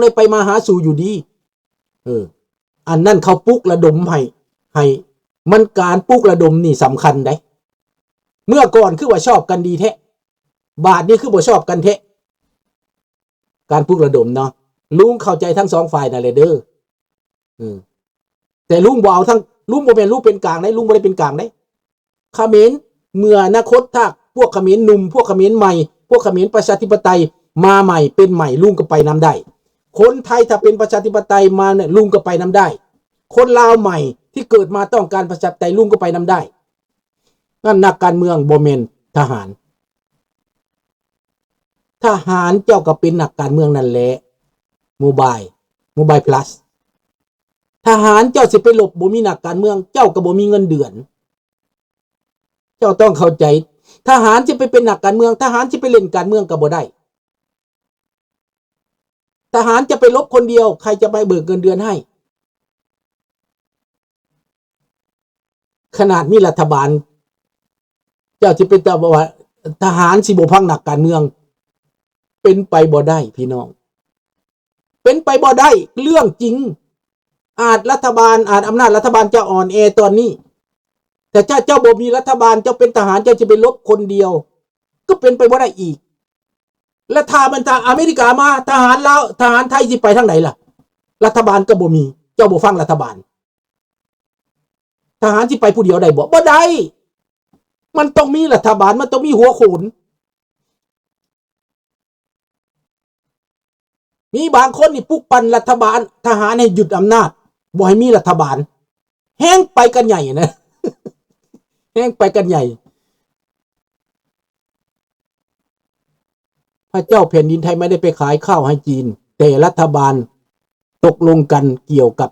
ໄດ້ໄປມາຫາສູ່ຢູ່ດີ. ເອີ ອັນນັ້ນເຂົາປຸກລະດົມໃຫ້ ໃຫ້ ມັນ ການປຸກລະດົມນີ້ສຳຄັນໃດ໋. ເມື່ອກ່ອນຄືວ່າຊອບກັນດີແທ້ ບາດນີ້ຄືບໍ່ຊອບກັນແທ້. ການປຸກລະດົມເນາະ ລຸງເຂົ້າໃຈທັງສອງຝ່າຍນັ້ນແຫຼະເດີ. ເອີ ແຕ່ລຸງບໍ່ເອົາທັງ ລຸງບໍ່ແມ່ນລຸງເປັນກາງໃດ໋ ລຸງບໍ່ໄດ້ເປັນກາງໃດ໋. ຂະເໝນ ເມື່ອອະນາຄົດ ຖ້າພວກຂະເໝນໜຸ່ມ ພວກຂະເໝນໃໝ່ ພວກຂະເໝນປະຊາທິປະໄຕມາໃໝ່ ເປັນໃໝ່ ລຸງກໍໄປນຳໄດ້. ຄົນໄທຖ້າເປັນປະຊາທິປະໄຕມາເນຍ ລຸງກໍໄປນຳໄດ້. ຄົນລາວໃໝ່ທີ່ເກີດມາຕ້ອງການປະຊາທິປະໄຕ ລຸງກໍໄປນຳໄດ້. ນັ້ນນັກການເມືອງ ບໍ່ແມ່ນທະຫານ. ທະຫານເຈົ້າກໍເປັນນັກການເມືອງນັ້ນແຫຼະ ໂມບາຍ ໂມບາຍພລັສ. ທະຫານເຈົ້າຊິໄປລົບ ບໍ່ມີນັກການເມືອງ ເຈົ້າກໍບໍ່ມີເງິນເດືອນ. ເຈົ້າຕ້ອງເຂົ້າໃຈ ທະຫານຊິໄປເປັນນັກການເມືອງ ທະຫານຊິໄປຫຼິ້ນການເມືອງກໍບໍ່ໄດ້. ທະຫານຈະໄປຫຼົບຄົນດຽວ ໃຄຈະໄປເບີກເງິນເດືອນໃຫ້? ຂະໜາດມີລັດຖະບານ ເຈົ້າຊິໄປຕອບວ່າທະຫານຊິບໍ່ຟັງນັກການເມືອງ ເປັນໄປບໍ່ໄດ້ພີ່ນ້ອງ ເປັນໄປບໍ່ໄດ້ ເລື່ອງຈິງ. ອາດລັດຖະບານ ອາດອຳນາດລັດຖະບານຈະອ່ອນແອຕອນນີ້ ແຕ່ຖ້າເຈົ້າບໍ່ມີລັດຖະບານ ເຈົ້າເປັນທະຫານ ເຈົ້າຊິໄປຫຼົບຄົນດຽວ ກໍເປັນໄປບໍ່ໄດ້ອີກ. ແລະ ຖ້າມັນ ຖ້າອາເມລິກາມາ ທະຫານລາວ ທະຫານໄທຊິໄປທາງໃດລະ? ລັດຖະບານກໍບໍ່ມີ ເຈົ້າບໍ່ຟັງລັດຖະບານ ທະຫານຊິໄປຜູ້ດຽວໄດ້ບໍ່? ບໍ່ໄດ້ ມັນຕ້ອງມີລັດຖະບານ ມັນຕ້ອງມີຫົວໂຂນ. ມີບາງຄົນນີ້ປຸກປັ່ນລັດຖະບານ ທະຫານໃຫ້ຍຶດອຳນາດ ບໍ່ໃຫ້ມີລັດຖະບານ ແຮງໄປກັນໃຫຍ່ນະ ແຮງໄປກັນໃຫຍ່. ພະເຈົ້າແຜ່ນດິນໄທໄມ່ໄດ້ໄປຂາຍຂ້າວໃຫ້ຈີນ ແຕ່ລັດຖະບານຕົກລົງກັນກ່ຽວກັບ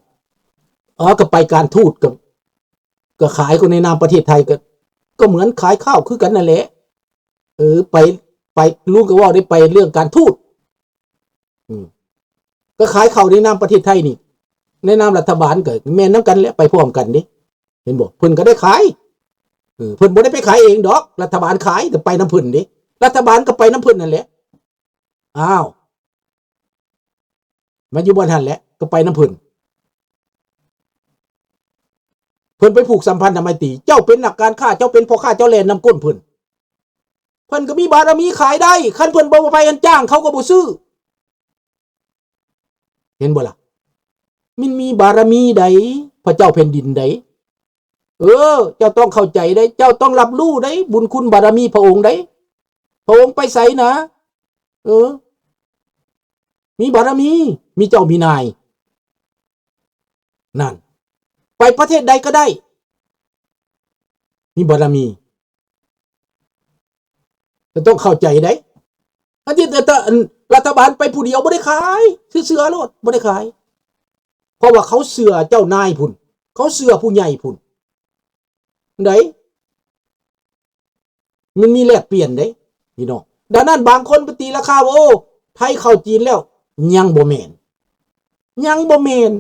ເອີ ກໍໄປການທູດ ກໍ ກໍຂາຍຄົນໃນນາມປະເທດໄທ ກໍ ກໍເໝືອນຂາຍຂ້າວຄືກັນນັ້ນແຫຼະ. ເອີ ໄປ ໄປ ລຸງກໍເວົ້າໄດ້ໄປເລື່ອງການທູດ ອືມ ກໍຂາຍເຂົ້າໃນນາມປະເທດໄທນີ້ ໃນນາມລັດຖະບານກໍແມ່ນນຳກັນແຫຼະ ໄປພ້ອມກັນເດ້ ເຫັນບໍ່? ເພິ່ນກໍໄດ້ຂາຍ ເອີ ເພິ່ນບໍ່ໄດ້ໄປຂາຍເອງດອກ ລັດຖະບານຂາຍ ແຕ່ໄປນຳເພິ່ນເດ້ ລັດຖະບານກໍໄປນຳເພິ່ນນັ້ນແຫຼະ. ອ້າວ ມາຢູ່ບ່ອນຫັ້ນແຫຼະ ກໍໄປນຳເພິ່ນ ເພິ່ນໄປຜູກສຳພັນທຳໄມຕີ ເຈົ້າເປັນນັກການຄ້າ ເຈົ້າເປັນພໍ່ຄ້າ ເຈົ້າແລ່ນນຳກົ້ນເພິ່ນ ເພິ່ນກໍມີບາລະມີຂາຍໄດ້ ຄັນເພິ່ນບໍ່ໄປອັນຈ້າງ ເຂົາກໍບໍ່ຊື້ ເຫັນບໍ່ລະ? ມັນມີບາລະມີໃດ ພະເຈົ້າແຜ່ນດິນໃດ ເອີ ເຈົ້າຕ້ອງເຂົ້າໃຈໄດ໋ ເຈົ້າຕ້ອງຮັບຮູ້ໄດ໋ ບຸນຄຸນບາລະມີພະອົງໄດ໋ ພະອົງໄປໃສນະ ເອີ ມີບາລະມີ ມີເຈົ້າມີນາຍ ນັ້ນ ໄປປະເທດໃດກໍໄດ້ ມີບາລະມີ ກໍຕ້ອງເຂົ້າໃຈໄດ໋ ອັນທີ່ ແຕ່ ແຕ່ ອັນ ລັດຖະບານໄປຜູ້ດຽວບໍ່ໄດ້ຂາຍ ເຊື່ອໂລດ ບໍ່ໄດ້ຂາຍ ເພາະວ່າເຂົາເຊື່ອເຈົ້ານາຍພຸ້ນ ເຂົາເຊື່ອຜູ້ໃຫຍ່ພຸ້ນ ໃດ໋ ມັນມີແລກປ່ຽນເດ້ພີ່ນ້ອງ. ດັ່ງນັ້ນບາງຄົນໄປຕີລາຄາວ່າ ໂອ້ ໄທເຂົ້າຈີນແລ້ວ ຍັງບໍ່ແມ່ນ ຍັງບໍ່ແມ່ນ.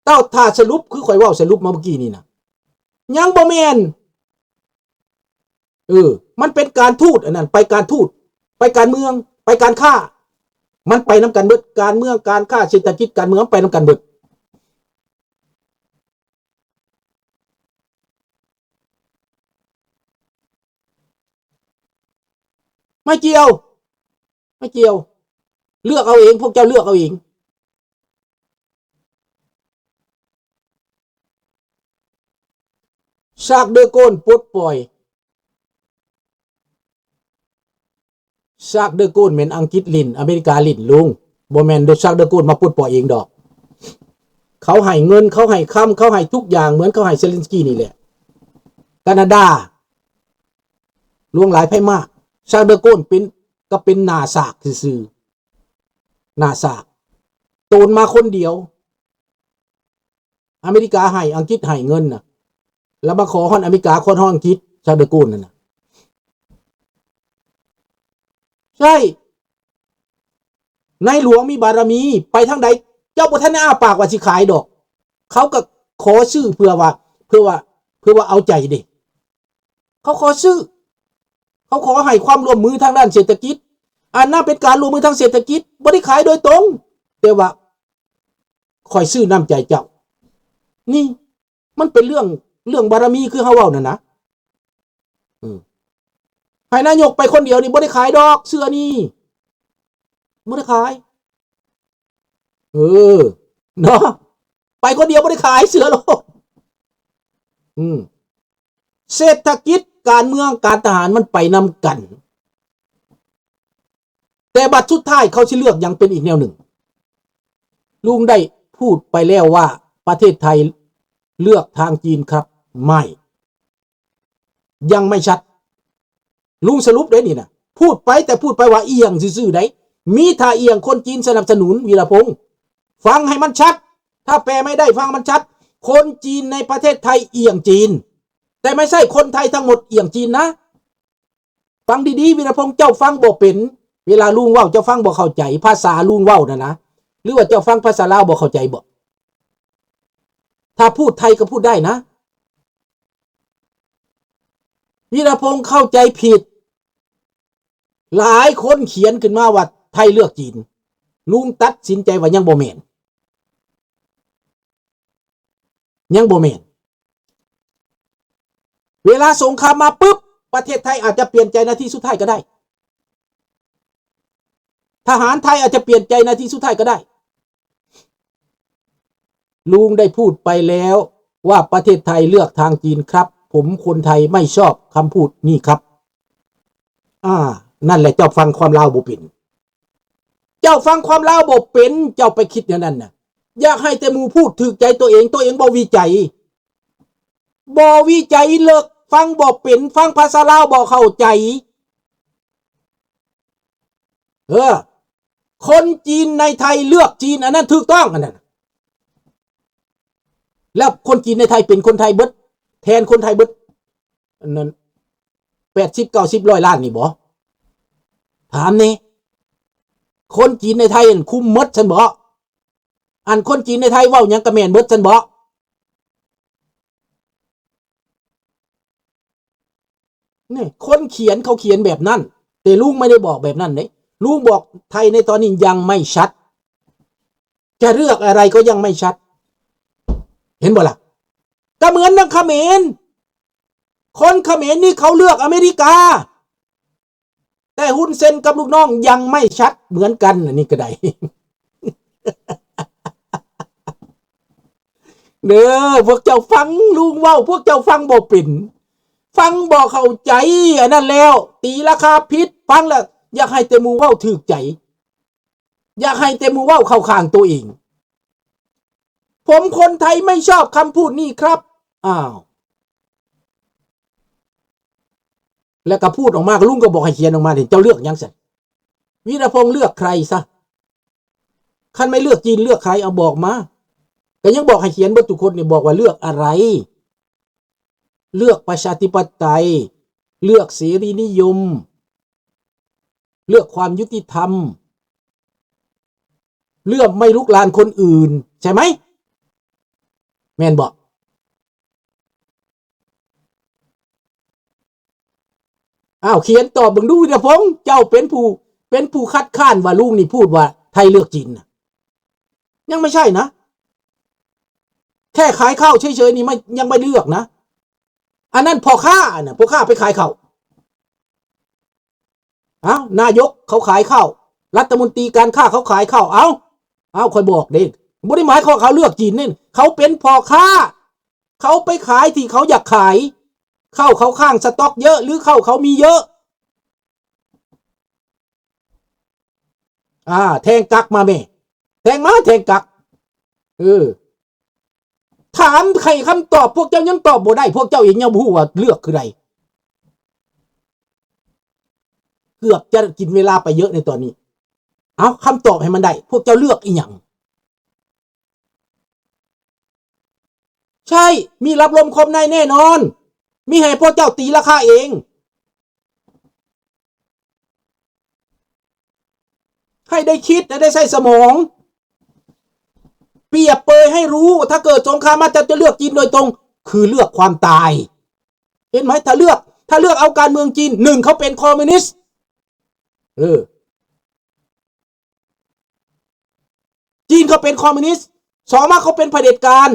ເຈົ້າ ຖ້າສະຫຼຸບ ຄືຂ້ອຍເວົ້າສະຫຼຸບມາເມື່ອກີ້ນີ້ນະ ຍັງບໍ່ແມ່ນ. ເອີ ມັນເປັນການທູດ ອັນນັ້ນ ໄປການທູດ ໄປການເມືອງ ໄປການຄ້າ ມັນໄປນຳກັນເບິດ ການເມືອງ ການຄ້າ ເສດຖະກິດ ການເມືອງ ມັນໄປນຳກັນເບິດ. ໄມ່ກ່ຽວ ໄມ່ກ່ຽວ ເລືອກເອົາເອງ ພວກເຈົ້າເລືອກເອົາເອງ. ຊາກເດີໂກນປົດປ່ອຍ ຊາກເດີໂກນແມ່ນອັງກິດຫຼິ້ນ ອາເມລິກາຫຼິ້ນ ລຸງ ບໍ່ແມ່ນຊາກເດີໂກນມາປົດປ່ອຍເອງດອກ. ເຂົາໃຫ້ເງິນ ເຂົາໃຫ້ຄຳ ເຂົາໃຫ້ທຸກຢ່າງ ເໝືອນເຂົາໃຫ້ເຊເລັນສກີນີ້ແຫຼະ. ການາດາຫຼວງຫຼາຍໃຜມາກ ຊາກເດີໂກນເປັນ ກໍເປັນໜ້າສາກຊື່ໆ ໜ້າສາກ ໂຕນມາຄົນດຽວ. ອາເມລິກາໃຫ້ ອັງກິດໃຫ້ເງິນນະ ແລ້ວມາຂໍຮອດອາເມລິກາ ຂໍຮອດອັງກິດ ຊາກເດີໂກນນັ້ນນະ. ໃຊ່ ໃນຫຼວງມີບາລະມີ ໄປທາງໃດ ເຈົ້າບໍ່ທັນໄດ້ອ້າປາກວ່າຊິຂາຍດອກ ເຂົາກໍຂໍຊື້ເພື່ອວ່າ ເພື່ອວ່າ ເພື່ອວ່າເອົາໃຈເດ້. ເຂົາຂໍຊື້ ເຂົາຂໍໃຫ້ຄວາມຮ່ວມມືທາງດ້ານເສດຖະກິດ ອັນນັ້ນເປັນການຮ່ວມມືທາງເສດຖະກິດ ບໍ່ໄດ້ຂາຍໂດຍຕົງ ແຕ່ວ່າຂ້ອຍຊື້ນ້ຳໃຈເຈົ້າ. ນີ້ມັນເປັນເລື່ອງ ເລື່ອງບາລະມີ ຄືເຮົາເວົ້ານັ້ນນະ. ອືມ ໃຫ້ນາຍົກໄປຄົນດຽວນີ້ ບໍ່ໄດ້ຂາຍດອກ ເຊື່ອນີ້ ບໍ່ໄດ້ຂາຍ. ເອີ ເນາະ ໄປຄົນດຽວບໍ່ໄດ້ຂາຍ ເຊື່ອໂລດ. ອືມ ເສດຖະກິດ ການເມືອງ ການທະຫານ ມັນໄປນຳກັນ. ແຕ່ບັດສຸດທ້າຍເຂົາຊິເລືອກຫຍັງເປັນອີກແນວໜຶ່ງ. ລຸງໄດ້ພູດໄປແລ້ວວ່າປະເທດໄທເລືອກທາງຈີນຄັບ ໄມ່ ຍັງໄມ່ຊັດ. ລຸງສະຫຼຸບເດ້ນີ້ນະ ພູດໄປ ແຕ່ພູດໄປວ່າອຽງຊື່ໆໃດ໋. ມີທ່າອຽງຄົນຈີນສະໜັບສະໜູນ ວີລະພົງ ຟັງໃຫ້ມັນຊັດ. ຖ້າແປໄມ່ໄດ້ ຟັງໃຫ້ມັນຊັດ. ຄົນຈີນໃນປະເທດໄທອຽງຈີນ ແຕ່ໄມ່ໃຊ່ຄົນໄທທັງໝົດອຽງຈີນນະ. ຟັງດີໆ ວິລະພົງ ເຈົ້າຟັງບໍ່ເປັນ. ເວລາລຸງເວົ້າ ເຈົ້າຟັງບໍ່ເຂົ້າໃຈ ພາສາລຸງເວົ້ານັ້ນນະ ຫຼືວ່າເຈົ້າຟັງພາສາລາວບໍ່ເຂົ້າໃຈບໍ? ຖ້າພູດໄທກໍພູດໄດ້ນະ. ວິລະພົງເຂົ້າໃຈຜິດ. ຫຼາຍຄົນຂຽນຂຶ້ນມາວ່າໄທເລືອກຈີນ. ລຸງຕັດສິນໃຈວ່າຍັງບໍ່ແມ່ນ. ຍັງບໍ່ແມ່ນ. ເວລາສົງຄາມມາປຶບ ປະເທດໄທອາດຈະປ່ຽນໃຈນາທີສຸດທ້າຍກໍໄດ້. ທະຫານໄທອາດຈະປ່ຽນໃຈນາທີສຸດທ້າຍກໍໄດ້. ລຸງໄດ້ພູດໄປແລ້ວວ່າປະເທດໄທເລືອກທາງຈີນຄັບ. ຜົມຄົນໄທໄມ່ຊອບຄຳພູດນີ້ຄັບ. ອາ ນັ້ນແຫຼະ ເຈົ້າຟັງຄວາມລາວບໍ່ເປັນ. ເຈົ້າຟັງຄວາມລາວບໍ່ເປັນ ເຈົ້າໄປຄິດແນວນັ້ນນະ. ຢາກໃຫ້ແຕ່ໝູ່ພູດຖືກໃຈຕົວເອງ ຕົວເອງບໍ່ວິໄຈ ບໍ່ວິໄຈເລິກ ຟັງບໍ່ເປັນ ຟັງພາສາລາວບໍ່ເຂົ້າໃຈ. ເອີ ຄົນຈີນໃນໄທເລືອກຈີນ ອັນນັ້ນຖືກຕ້ອງ ອັນນັ້ນ. ແລ້ວຄົນຈີນໃນໄທເປັນຄົນໄທເບິດ ແທນຄົນໄທເບິດ ອັນນັ້ນ ແປດສິບ ເກົ້າສິບ ຮ້ອຍລ້ານນີ້ບໍ? ຖາມແດ່ ຄົນຈີນໃນໄທຫັ້ນຄຸມໝົດຊັ້ນບໍ? ອັນຄົນຈີນໃນໄທເວົ້າຫຍັງກໍແມ່ນເບິດຊັ້ນບໍ? ນີ້ ຄົນຂຽນເຂົາຂຽນແບບນັ້ນ ແຕ່ລຸງໄມ່ໄດ້ບອກແບບນັ້ນເດ້. ລຸງບອກໄທໃນຕອນນີ້ຍັງໄມ່ຊັດ. ຈະເລືອກອະໄລກໍຍັງໄມ່ຊັດ. ເຫັນບໍ່ລະ? ກໍເໝືອນດັ່ງຂະເໝນ. ຄົນຂະເໝນນີ້ເຂົາເລືອກອາເມລິກາ. ແຕ່ຮຸນເຊັນກັບລູກນ້ອງຍັງໄມ່ຊັດເໝືອນກັນ ອັນນີ້ກໍໄດ້. ເດີ ພວກເຈົ້າຟັງລຸງເວົ້າ ພວກເຈົ້າຟັງບໍ່ເປັນ ຟັງບໍ່ເຂົ້າໃຈ ອັນນັ້ນແລ້ວ ຕີລາຄາຜິດ ຟັງແລ້ວຢາກໃຫ້ແຕ່ໝູ່ເວົ້າຖືກໃຈ ຢາກໃຫ້ແຕ່ໝູ່ເວົ້າເຂົ້າຂ້າງໂຕເອງ. ຜົມຄົນໄທໄມ່ຊອບຄຳພູດນີ້ຄັບ. ອ້າວ ແລ້ວກໍພູດອອກມາ ລຸງກໍບອກໃຫ້ຂຽນອອກມາ ເຈົ້າເລືອກຫຍັງຊັ້ນ? ວິລະພົງເລືອກໃຄຊະ? ຄັນໄມ່ເລືອກຈີນເລືອກໃຄ? ເອົາບອກມາ. ກໍຍັງບອກໃຫ້ຂຽນເບິດທຸກຄົນນີ້ ບອກວ່າເລືອກອະໄລ? ເລືອກປະຊາທິປະໄຕ, ເລືອກເສລີນິຍົມ, ເລືອກຄວາມຍຸຕິທຳ, ເລືອກໄມ່ລຸກລານຄົນອື່ນ ໃຊ່ໄໝ? ແມ່ນບໍ່? ອ້າວ ຂຽນຕອບເບິ່ງດູ ວິລະພົງ ເຈົ້າເປັນຜູ້ ເປັນຜູ້ຄັດຄ້ານວ່າລຸງນີ້ພູດວ່າໄທເລືອກຈີນນະ ຍັງໄມ່ໃຊ່ນະ. ແຄ່ຂາຍເຂົ້າເສີຍໆນີ້ ຍັງໄມ່ເລືອກນະ. ອັນນັ້ນພໍ່ຄ້ານະ ພໍ່ຄ້າໄປຂາຍເຂົ້າ. ເອົ້າ ນາຍົກເຂົາຂາຍເຂົ້າ, ລັດຖະມົນຕີການຄ້າເຂົາຂາຍເຂົ້າ. ເອົ້າ ເອົ້າ ຂ້ອຍບອກເດ້ ບໍ່ໄດ້ໝາຍຄວາມເຂົາເລືອກຈີນເດ້, ເຂົາເປັນພໍ່ຄ້າ ເຂົາໄປຂາຍທີ່ເຂົາຢາກຂາຍ, ເຂົ້າເຂົາຄ້າງສະຕັອກເຍີະ ຫຼື ເຂົ້າເຂົາມີເຍີະ. ອ່າ ແທງກັກມາແມ່ ແທງມາ ແທງກັກ. ເອີ ຖາມໃຫ້ຄຳຕອບ ພວກເຈົ້າຍັງຕອບບໍ່ໄດ້, ພວກເຈົ້າເອງຍັງບໍ່ຮູ້ວ່າເລືອກຄືໃດ. ເກືອບຈະກິນເວລາໄປເຍີະໃນຕອນນີ້. ເອົາຄຳຕອບໃຫ້ມັນໄດ້, ພວກເຈົ້າເລືອກອີ່ຫຍັງ? ໃຊ່ ມີຮັບລົມຄອບໃນແນ່ນອນ, ມີໃຫ້ພວກເຈົ້າຕີລາຄາເອງ. ໃຫ້ໄດ້ຄິດ ໃຫ້ໄດ້ໃຊ້ສະໝອງ. ປຽບເປີຍໃຫ້ຮູ້, ຖ້າເກີດສົງຄາມມາ ເຈົ້າຈະເລືອກຈີນໂດຍຕົງ ຄືເລືອກຄວາມຕາຍ. ເຫັນໄໝ? ຖ້າເລືອກ ຖ້າເລືອກເອົາການເມືອງຈີນ, ໜຶ່ງ ເຂົາເປັນຄອມມິວນິດ. ເອີ ຈີນເຂົາເປັນຄອມມູນິດ, ສອງມາເຂົາເປັນຜະເດັດການ.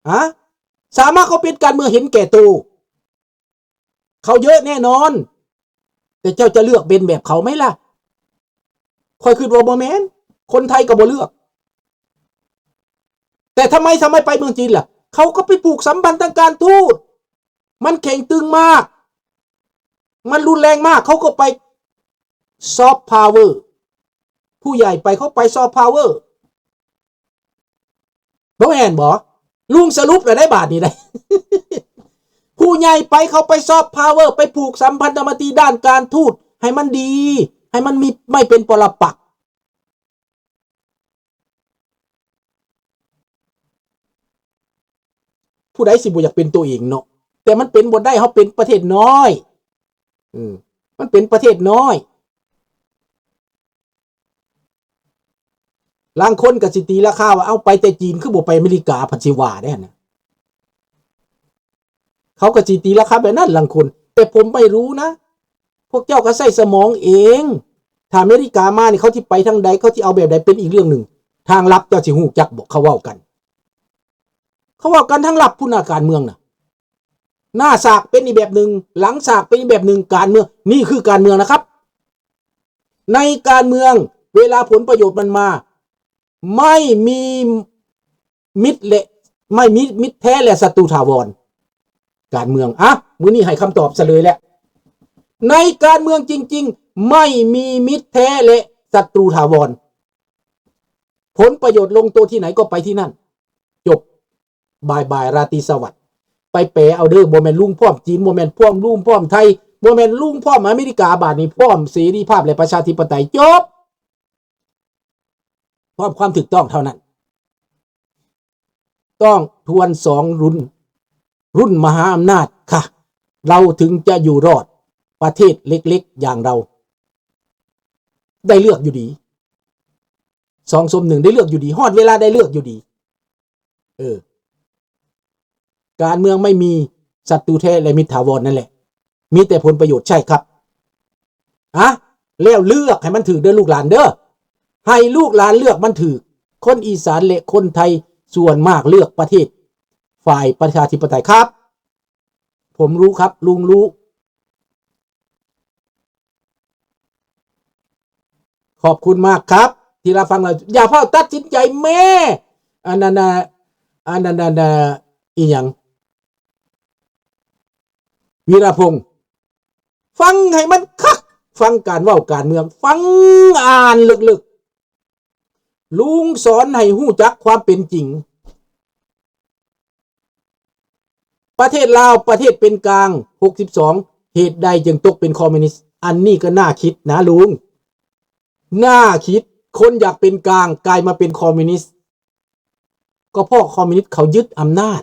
ຮະ? ສາມມາເຂົາເປັນການເມືອງເຫັນແກ່ໂຕ. ເຂົາເຍາະແນ່ນອນ, ແຕ່ເຈົ້າຈະເລືອກເປັນແບບເຂົາໄໝລະ? ຂ້ອຍຄິດວ່າບໍ່ແມ່ນ, ຄົນໄທກໍບໍ່ເລືອກ. ແຕ່ທຳໄມ ທຳໄມໄປເມືອງຈີນລະ? ເຂົາກໍໄປຜູກສຳພັນທາງການທູດ, ມັນເຄັ່ງຕຶງມາກ, ມັນຮຸນແຮງມາກ, ເຂົາກໍໄປຊອບພາວເວີ. ຜູ້ໃຫຍ່ໄປ ເຂົາໄປຊອບພາວເວີ. ບໍ່ແມ່ນບໍ? ລຸງສະຫຼຸບແລ້ວໄດ໋ບາດນີ້ໄດ໋. ຜູ້ໃຫຍ່ໄປ ເຂົາໄປຊອບພາວເວີ, ໄປຜູກສຳພັນທຳມະຕິດ້ານການທູດໃຫ້ມັນດີ, ໃຫ້ມັນມີ ໄມ່ເປັນປໍລະປັກ. ຜູ້ໃດຊິບໍ່ຢາກເປັນໂຕເອງເນາະ? ແຕ່ມັນເປັນບໍ່ໄດ້, ເຮົາເປັນປະເທດນ້ອຍ. ເອີ, ມັນເປັນປະເທດນ້ອຍ. ລາງຄົນກໍຊິຕີລາຄາວ່າ ເອົາ ໄປແຕ່ຈີນ ຄືບໍ່ໄປອາເມລິກາ ພັດຊິວ່າໄດ້ຫັ້ນນະ. ເຂົາກໍຊິຕີລາຄາແບບນັ້ນລາງຄົນ, ແຕ່ຜົມໄມ່ຮູ້ນະ, ພວກເຈົ້າກໍໃຊ້ສະໝອງເອງ. ຖ້າອາເມລິກາມານີ້ ເຂົາຊິໄປທາງໃດ, ເຂົາຊິເອົາແບບໃດ ເປັນອີກເລື່ອງໜຶ່ງ. ທາງລັບເຈົ້າຊິຮູ້ຈັກບໍ່? ເຂົາເວົ້າກັນ, ເຂົາເວົ້າກັນທາງລັບພຸ້ນນະ, ການເມືອງນະ. ໜ້າສາກເປັນອີກແບບໜຶ່ງ, ຫຼັງສາກເປັນອີກແບບໜຶ່ງ, ການເມືອງ, ນີ້ຄືການເມືອງນະຄັບ. ໃນການເມືອງ ເວລາຜົນປະໂຫຍດມັນມາ, ໄມ່ມີມິດ ແລະ ໄມ່ມີມິດແທ້ ແລະ ສັດຕູຖາວອນ. ການເມືອງ, ອະ, ມື້ນີ້ໃຫ້ຄຳຕອບສະເຫຼີຍແລ້ວ. ໃນການເມືອງຈິງໆ ໄມ່ມີມິດແທ້ ແລະ ສັດຕູຖາວອນ. ຜົນປະໂຫຍດລົງໂຕທີ່ໃດກໍໄປທີ່ນັ້ນ. ຈົບ. ບາຍບາຍ ລາຕີສະຫວັດ. ໄປແປເອົາເດີ, ບໍ່ແມ່ນລຸງພ້ອມຈີນ, ບໍ່ແມ່ນພ້ອມລຸງພ້ອມໄທ, ບໍ່ແມ່ນລຸງພ້ອມອາເມລິກາ, ບາດນີ້ພ້ອມເສລີພາບ ແລະ ປະຊາທິປະໄຕ. ຈົບ. ພ້ອມຄວາມຖືກຕ້ອງເທົ່ານັ້ນ. ຕ້ອງທວນສອງລຸ້ນ, ລຸ້ນມະຫາອຳນາດຄ່ະ, ເຮົາເຖິງຈະຢູ່ລອດ. ປະເທດເລັກໆຢ່າງເຮົາ ໄດ້ເລືອກຢູ່ດີ, ສອງສົມໜຶ່ງໄດ້ເລືອກຢູ່ດີ, ຮອດເວລາໄດ້ເລືອກຢູ່ດີ. ເອີ, ການເມືອງໄມ່ມີສັດຕູແທ້ ແລະ ມິດຖາວອນນັ້ນແຫຼະ, ມີແຕ່ຜົນປະໂຫຍດ. ໃຊ່ຄັບ. ອະ, ແລ້ວເລືອກໃຫ້ມັນຖືກເດີລູກຫຼານເດີ, ໃຫ້ລູກຫຼານເລືອກມັນຖືກ. ຄົນອີສານ ແລະ ຄົນໄທສ່ວນມາກເລືອກປະເທດຝ່າຍປະຊາທິປະໄຕຄັບ. ຜົມຮູ້ຄັບ, ລຸງຮູ້. ຂອບຄຸນມາກຄັບ ທີ່ຮັບຟັງ. ແລ້ວຢ່າຟ້າວຕັດສິນໃຈແມ້. ອັນນັ້ນນະ, ອັນນັ້ນນະ, ອີ່ຫຍັງ? ວີລະພົງ, ຟັງໃຫ້ມັນຄັກ, ຟັງການເວົ້າການເມືອງ, ຟັງ, ອ່ານເລິກໆ. ລຸງສອນໃຫ້ຮູ້ຈັກຄວາມເປັນຈິງ. ປະເທດລາວ ປະເທດເປັນກາງ ຫົກສິບສອງ ເຫດໃດຈຶ່ງຕົກເປັນຄອມມູນິດ? ອັນນີ້ກໍໜ້າຄິດນະລຸງ, ໜ້າຄິດ. ຄົນຢາກເປັນກາງ ກາຍມາເປັນຄອມມູນິດ, ກໍເພາະຄອມມູນິດເຂົາຍຶດອຳນາດ,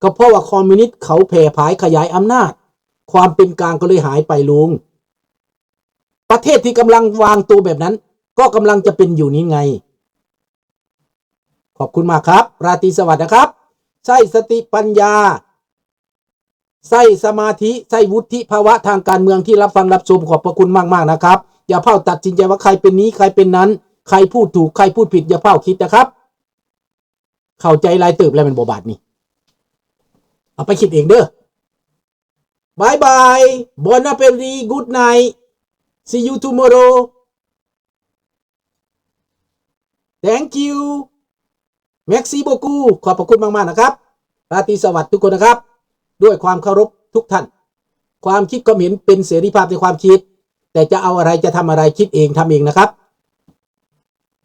ກໍເພາະວ່າຄອມມູນິດເຂົາແຜ່ຜາຍຂະຫຍາຍອຳນາດ, ຄວາມເປັນກາງກໍເລີຍຫາຍໄປລຸງ. ປະເທດທີ່ກຳລັງວາງໂຕແບບນັ້ນ ກໍກຳລັງຈະເປັນຢູ່ນີ້ໄງ. ຂອບຄຸນມາກຄັບ, ລາຕີສະຫວັດນະຄັບ. ໃຊ້ສະຕິປັນຍາ, ໃຊ້ສະມາທິ, ໃຊ້ວຸດທິພາວະທາງການເມືອງທີ່ຮັບຟັງຮັບຊົມ. ຂອບພະຄຸນມາກໆນະຄັບ. ຢ່າພ້າວຕັດສິນໃຈວ່າໃຄເປັນນີ້, ໃຄເປັນນັ້ນ, ໃຄພູດຖືກ, ໃຄພູດຜິດ, ຢ່າພ້າວຄິດນະຄັບ. ເຂົ້າໃຈຫຼາຍເຕີບແລ້ວແມ່ນບໍ່ບາດນີ້? ເອົາໄປຄິດເອງເດີ. Bye bye. Bon apétit. Good night. See you tomorrow. Thank you. Merci beaucoup. ຂອບພະຄຸນມາກໆນະຄັບ. ລາຕີສະຫວັດທຸກຄົນນະຄັບ. ດ້ວຍຄວາມເຄົາລົບທຸກທ່ານ. ຄວາມຄິດຄວາມເຫັນເປັນເສລີພາບໃນຄວາມຄິດ, ແຕ່ຈະເອົາອະໄລ, ຈະທຳອະໄລ, ຄິດເອງ, ທຳເອງນະຄັບ.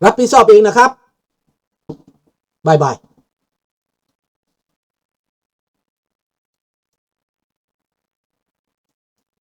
ຮັບຜິດຊອບເອງນະຄັບ. Bye bye.